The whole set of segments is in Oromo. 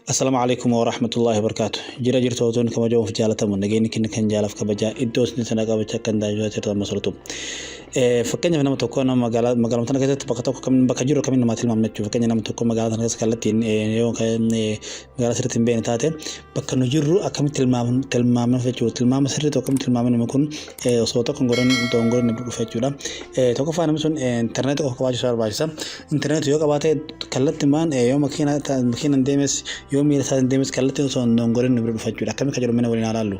Assalaamu alaikum wa rahmatullahi wa barakaatu. Jira jirtu hawwatoonni kabajamuuf jaalatamu nageenyi keenya kan jaalaaf kabajaa iddoo isin sana qabachaa kan tajaajilaa jirtan masalatu. Fakkeenyaaf nama tokko nama magaalaa magaaluma tana keessatti bakka tokko bakka jiru kamiin namaa tilmaamna jechuudha. Fakkeenya nama tokko magaalaa tana keessa kallattiin yoo magaalaa sirriitti hin beekne taate bakka nu jirru akkamitti tilmaamna jechuudha. Tilmaama sirrii tokko akkamitti tilmaamna namni kun osoo tokko hin godhin dogongorin dhufa jechuudha. Tokkoffaa namni sun intarneetii qofa qabaachuu isaa barbaachisa. Intarneetii yoo qabaate kallattimaan yoo makiinaan deemes yoo miila isaatiin deemes kallattiin osoo hin dogongorin nu bira dhufa jechuudha. Akkamitti kan jedhu mana waliin haa ilaallu.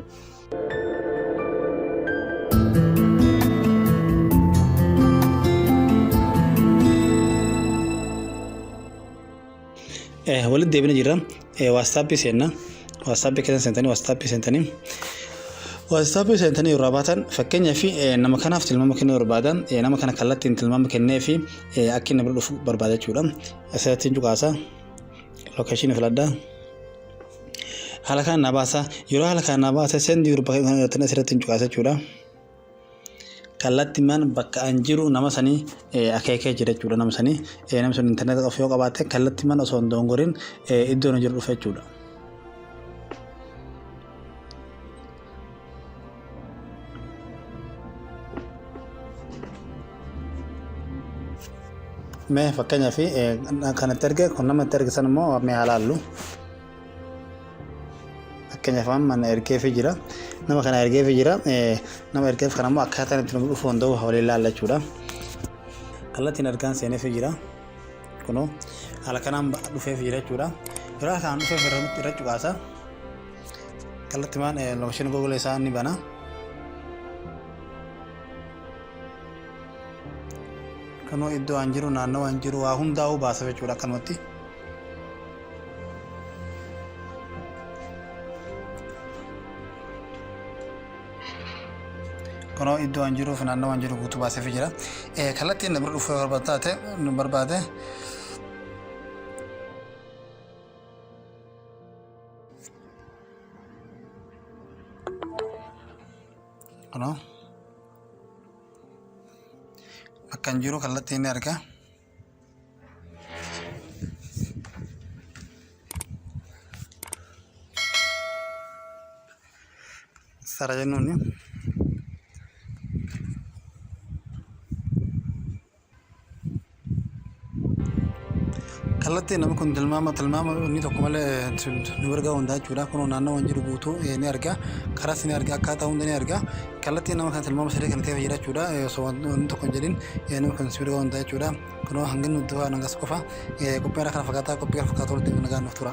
Walitti deebina jirra. WhatsApp seenna. WhatsApp keessa seentanii WhatsApp seentanii WhatsApp seentanii yeroo baatan, fakkeenyaaf nama kanaaf tilmaama kennuu barbaadan, nama kana kallattiin tilmaama kennee fi akka inni bira dhufu barbaada jechuudha. Asirratti cuqaasa. Location filadha. Haala kanaan na baasa. Yeroo haala kanaan na baasa, send your bakka kana irratti asirratti cuqaasa jechuudha. Kallattimaan bakka an jiru nama sanii akeekee jira jechuudha. Nama sanii, namni sun intarneeta qofa yoo qabaate, kallattimaan osoo hin dogongorin iddoo nu jiru dhufa jechuudha. Mee fakkeenyaaf kan itti erge kun nama itti erge san immoo mee haa laallu. Fakkeenyaaf amma mana ergeefii jira. Nama kana ergeefii jira. Nama ergeef kana immoo akkaataan itti nu dhufuu danda'u waliin laalla jechuudha. Kallattiin ergaan seeneefii jira. Kunoo haala kanaan dhufeefii jira jechuudha. Yeroo haala kanaan dhufeef irra cuqaasa. Kallattimaan location Google isaa ni bana. Kunoo iddoo an jiru, naannoo an jiru waa hundaa'uu baasa jechuudha akkanumatti. Kunoo iddoo an jiruuf naannoo an jiru guutuu baaseefii jira. Kallattiin na bira dhufuu yoo barbaade nu barbaade, kunoo bakka an jiru kallattiin ni arga. Sara jennuuni. Kallattiin namni kun tilmaama inni tokko malee nu bira gahuu danda'a jechuudha. Kunoo naannoo waan jiru guutuu ni arga. Karaas ni arga, akkaataa hunda ni arga. Kallattiin nama kana tilmaama sirrii kan ta'e jira jechuudha. Osoo wanni tokko hin jedhin namni kun si bira gahuu danda'a jechuudha. Kunoo hangi nuti hangas qofa. Qophiin kana fakkaataa, qophii kana fakkaatu walitti nagaan nuuf tura.